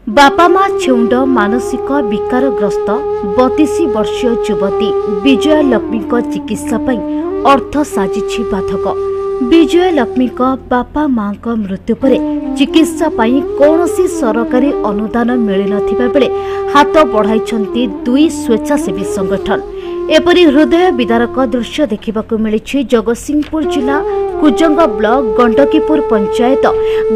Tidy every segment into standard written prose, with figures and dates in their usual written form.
ବାପା ମା ଛେଉଣ୍ଡ ମାନସିକ ବିକାରଗ୍ରସ୍ତ 32 ବର୍ଷୀୟ ଯୁବତୀ ବିଜୟଲକ୍ଷ୍ମୀଙ୍କ ଚିକିତ୍ସା ପାଇଁ ଅର୍ଥ ସାଜିଛି ବାଧକ। ବିଜୟଲକ୍ଷ୍ମୀଙ୍କ ବାପା ମାଙ୍କ ମୃତ୍ୟୁ ପରେ ଚିକିତ୍ସା ପାଇଁ କୌଣସି ସରକାରୀ ଅନୁଦାନ ମିଳିନଥିବା ବେଳେ ହାତ ବଢ଼ାଇଛନ୍ତି ଦୁଇ ସ୍ୱେଚ୍ଛାସେବୀ ସଂଗଠନ। ଏପରି ହୃଦୟ ବିଦାରକ ଦୃଶ୍ୟ ଦେଖିବାକୁ ମିଳିଛି ଜଗତସିଂହପୁର ଜିଲ୍ଲା କୁଜଙ୍ଗ ବ୍ଲକ ଗଣ୍ଡକୀପୁର ପଞ୍ଚାୟତ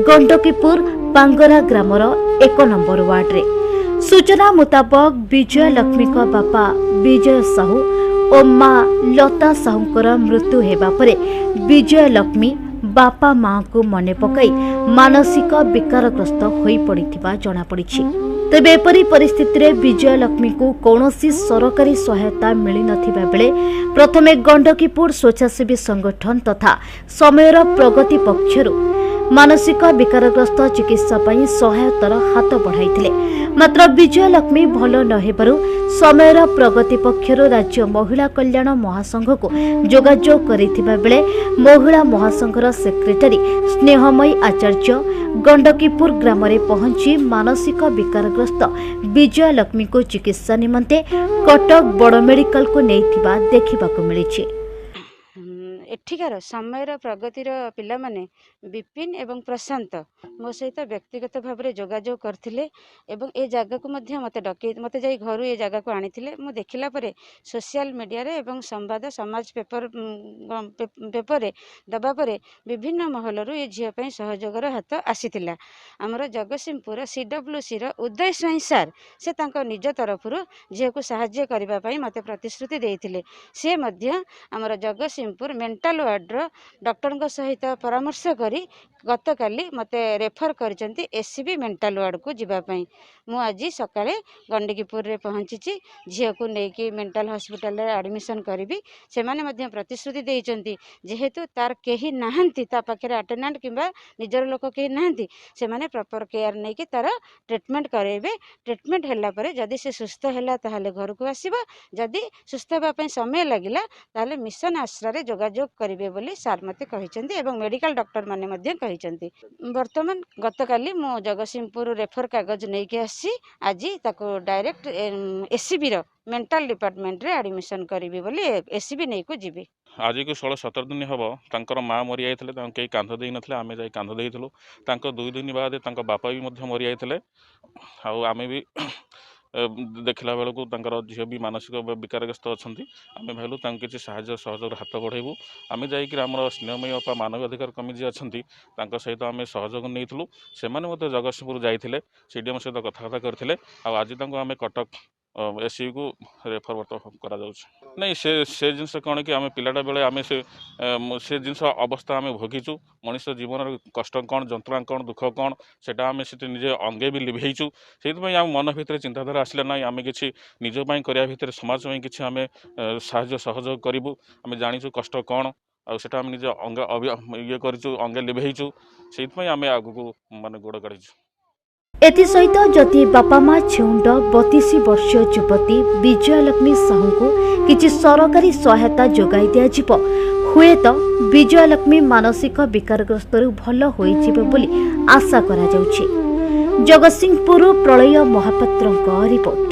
ଗଣ୍ଡକୀପୁର ପାଙ୍ଗରା ଗ୍ରାମର 1 ନମ୍ବର ୱାର୍ଡରେ। ସୂଚନା ମୁତାବକ, ବିଜୟଲକ୍ଷ୍ମୀଙ୍କ ବାପା ବିଜୟ ସାହୁ ଓ ମା ଲତା ସାହୁଙ୍କର ମୃତ୍ୟୁ ହେବା ପରେ ବିଜୟଲକ୍ଷ୍ମୀ ବାପା ମାଙ୍କୁ ମନେ ପକାଇ ମାନସିକ ବିକାରଗ୍ରସ୍ତ ହୋଇପଡ଼ିଥିବା ଜଣାପଡ଼ିଛି। ତେବେ ଏପରି ପରିସ୍ଥିତିରେ ବିଜୟଲକ୍ଷ୍ମୀଙ୍କୁ କୌଣସି ସରକାରୀ ସହାୟତା ମିଳିନଥିବା ବେଳେ ପ୍ରଥମେ ଗଣ୍ଡକୀପୁର ସ୍ୱେଚ୍ଛାସେବୀ ସଂଗଠନ ତଥା ସମୟର ପ୍ରଗତି ପକ୍ଷରୁ ମାନସିକ ବିକାରଗ୍ରସ୍ତ ଚିକିତ୍ସା ପାଇଁ ସହାୟତାର ହାତ ବଢ଼ାଇଥିଲେ। ମାତ୍ର ବିଜୟଲକ୍ଷ୍ମୀ ଭଲ ନ ହେବାରୁ ସମୟର ପ୍ରଗତି ପକ୍ଷରୁ ରାଜ୍ୟ ମହିଳା କଲ୍ୟାଣ ମହାସଂଘକୁ ଯୋଗାଯୋଗ କରିଥିବା ବେଳେ ମହିଳା ମହାସଂଘର ସେକ୍ରେଟାରୀ ସ୍ନେହମୟୀ ଆଚାର୍ଯ୍ୟ ଗଣ୍ଡକୀପୁର ଗ୍ରାମରେ ପହଞ୍ଚି ମାନସିକ ବିକାରଗ୍ରସ୍ତ ବିଜୟଲକ୍ଷ୍ମୀଙ୍କୁ ଚିକିତ୍ସା ନିମନ୍ତେ କଟକ ବଡ଼ ମେଡିକାଲକୁ ନେଇଥିବା ଦେଖିବାକୁ ମିଳିଛି। ଏଠିକାର ସମୟର ପ୍ରଗତିର ପିଲାମାନେ ବିପିନ ଏବଂ ପ୍ରଶାନ୍ତ ମୋ ସହିତ ବ୍ୟକ୍ତିଗତ ଭାବରେ ଯୋଗାଯୋଗ କରିଥିଲେ ଏବଂ ଏ ଜାଗାକୁ ମଧ୍ୟ ମୋତେ ଡକେଇ ମୋତେ ଯାଇ ଘରୁ ଏ ଜାଗାକୁ ଆଣିଥିଲେ। ମୁଁ ଦେଖିଲା ପରେ ସୋସିଆଲ ମିଡ଼ିଆରେ ଏବଂ ସମ୍ବାଦ, ସମାଜ ପେପରରେ ଦେବା ପରେ ବିଭିନ୍ନ ମହଲରୁ ଏ ଝିଅ ପାଇଁ ସହଯୋଗର ହାତ ଆସିଥିଲା। ଆମର ଜଗତସିଂହପୁର ସିଡବ୍ଲ୍ୟୁସିର ଉଦୟ ସ୍ୱାଇଁ ସାର୍, ସେ ତାଙ୍କ ନିଜ ତରଫରୁ ଝିଅକୁ ସାହାଯ୍ୟ କରିବା ପାଇଁ ମୋତେ ପ୍ରତିଶ୍ରୁତି ଦେଇଥିଲେ। ସେ ମଧ୍ୟ ଆମର ଜଗତସିଂହପୁର ମେଣ୍ଟାଲ ୱାର୍ଡ଼ର ଡକ୍ଟରଙ୍କ ସହିତ ପରାମର୍ଶ କରି ଗତକାଲି ମୋତେ ରେଫର କରିଛନ୍ତି ଏସ୍ ସି ବି ମେଣ୍ଟାଲ ୱାର୍ଡ଼କୁ ଯିବା ପାଇଁ। ମୁଁ ଆଜି ସକାଳେ ଗଣ୍ଡିକିପୁରରେ ପହଞ୍ଚିଛି। ଝିଅକୁ ନେଇକି ମେଣ୍ଟାଲ ହସ୍ପିଟାଲରେ ଆଡ଼ମିସନ୍ କରିବି। ସେମାନେ ମଧ୍ୟ ପ୍ରତିଶ୍ରୁତି ଦେଇଛନ୍ତି, ଯେହେତୁ ତାର କେହି ନାହାନ୍ତି, ତା ପାଖରେ ଆଟେଣ୍ଡାଣ୍ଟ କିମ୍ବା ନିଜର ଲୋକ କେହି ନାହାନ୍ତି, ସେମାନେ ପ୍ରପର କେୟାର ନେଇକି ତାର ଟ୍ରିଟମେଣ୍ଟ କରାଇବେ। ଟ୍ରିଟମେଣ୍ଟ ହେଲା ପରେ ଯଦି ସେ ସୁସ୍ଥ ହେଲା, ତାହେଲେ ଘରକୁ ଆସିବ। ଯଦି ସୁସ୍ଥ ହେବା ପାଇଁ ସମୟ ଲାଗିଲା, ତାହେଲେ ମିଶନ ଆଶ୍ରାରେ ଯୋଗାଯୋଗ କରିବେ ବୋଲି ସାର୍ ମୋତେ କହିଛନ୍ତି ଏବଂ ମେଡ଼ିକାଲ ଡକ୍ଟରମାନେ ମଧ୍ୟ କହିଛନ୍ତି। ବର୍ତ୍ତମାନ ଗତକାଲି ମୁଁ ଜଗତସିଂହପୁର ରେଫର କାଗଜ ନେଇକି ଆସିଛି। ଆଜି ତାକୁ ଡାଇରେକ୍ଟ ଏସ୍ସିବିର ମେଣ୍ଟାଲ ଡିପାର୍ଟମେଣ୍ଟରେ ଆଡ଼ମିସନ୍ କରିବି ବୋଲି ଏସ୍ସିବି ନେଇକୁ ଯିବି। ଆଜିକୁ 16-17 ଦିନ ହେବ ତାଙ୍କର ମା ମରିଯାଇଥିଲେ। ତାଙ୍କୁ କେହି କାନ୍ଧ ଦେଇନଥିଲେ, ଆମେ ଯାଇ କାନ୍ଧ ଦେଇଥିଲୁ। ତାଙ୍କ 2 ଦିନ ବାଦ ତାଙ୍କ ବାପା ବି ମଧ୍ୟ ମରିଯାଇଥିଲେ। ଆଉ ଆମେ ବି ଦେଖିଲା ବେଳକୁ ତାଙ୍କର ଝିଅ ବି ମାନସିକ ବିକାରଗ୍ରସ୍ତ ଅଛନ୍ତି। ଆମେ ଭାବିଲୁ ତାଙ୍କୁ କିଛି ସାହାଯ୍ୟ ସହଯୋଗର ହାତ ବଢ଼େଇବୁ। ଆମେ ଯାଇକରି ଆମର ସ୍ନେହମୟୀ ଅପା, ମାନବ ଅଧିକାର କମିଟି ଅଛନ୍ତି, ତାଙ୍କ ସହିତ ଆମେ ସହଯୋଗ ନେଇଥିଲୁ। ସେମାନେ ମଧ୍ୟ ଜଗତସିଂହପୁର ଯାଇଥିଲେ, ସେଇଠି ଆମ ସହିତ କଥାବାର୍ତ୍ତା କରିଥିଲେ। ଆଉ ଆଜି ତାଙ୍କୁ ଆମେ କଟକ ଏସ୍ସିବିକୁ ରେଫର ବର୍ତ୍ତମାନ କରାଯାଉଛି। ନାଇଁ, ସେ ଜିନିଷ କ'ଣ କି ଆମେ ପିଲାଟା ବେଳେ ଆମେ ସେ ଜିନିଷ ଅବସ୍ଥା ଆମେ ଭୋଗିଛୁ। ମଣିଷ ଜୀବନର କଷ୍ଟ କ'ଣ, ଯନ୍ତ୍ରଣା କ'ଣ, ଦୁଃଖ କ'ଣ, ସେଇଟା ଆମେ ସେଠି ନିଜେ ଅଙ୍ଗେ ବି ଲିଭେଇଛୁ। ସେଇଥିପାଇଁ ଆମ ମନ ଭିତରେ ଚିନ୍ତାଧାରା ଆସିଲା, ନାହିଁ, ଆମେ କିଛି ନିଜ ପାଇଁ କରିବା ଭିତରେ ସମାଜ ପାଇଁ କିଛି ଆମେ ସାହାଯ୍ୟ ସହଯୋଗ କରିବୁ। ଆମେ ଜାଣିଛୁ କଷ୍ଟ କ'ଣ ଆଉ ସେଇଟା ଆମେ ନିଜେ ଅଙ୍ଗେ ଇଏ କରିଛୁ, ଅଙ୍ଗେ ଲିଭେଇଛୁ। ସେଇଥିପାଇଁ ଆମେ ଆଗକୁ ମାନେ ଗୋଡ଼ କାଢ଼ିଛୁ। ଏଥିସହିତ ଯଦି ବାପା ମା ଛେଉଣ୍ଡ 32 ବର୍ଷୀୟ ଯୁବତୀ ବିଜୟଲକ୍ଷ୍ମୀ ସାହୁଙ୍କୁ କିଛି ସରକାରୀ ସହାୟତା ଯୋଗାଇ ଦିଆଯିବ, ହୁଏତ ବିଜୟଲକ୍ଷ୍ମୀ ମାନସିକ ବିକାରଗ୍ରସ୍ତରୁ ଭଲ ହୋଇଯିବେ ବୋଲି ଆଶା କରାଯାଉଛି। ଜଗତସିଂହପୁରରୁ ପ୍ରଳୟ ମହାପାତ୍ରଙ୍କ ରିପୋର୍ଟ।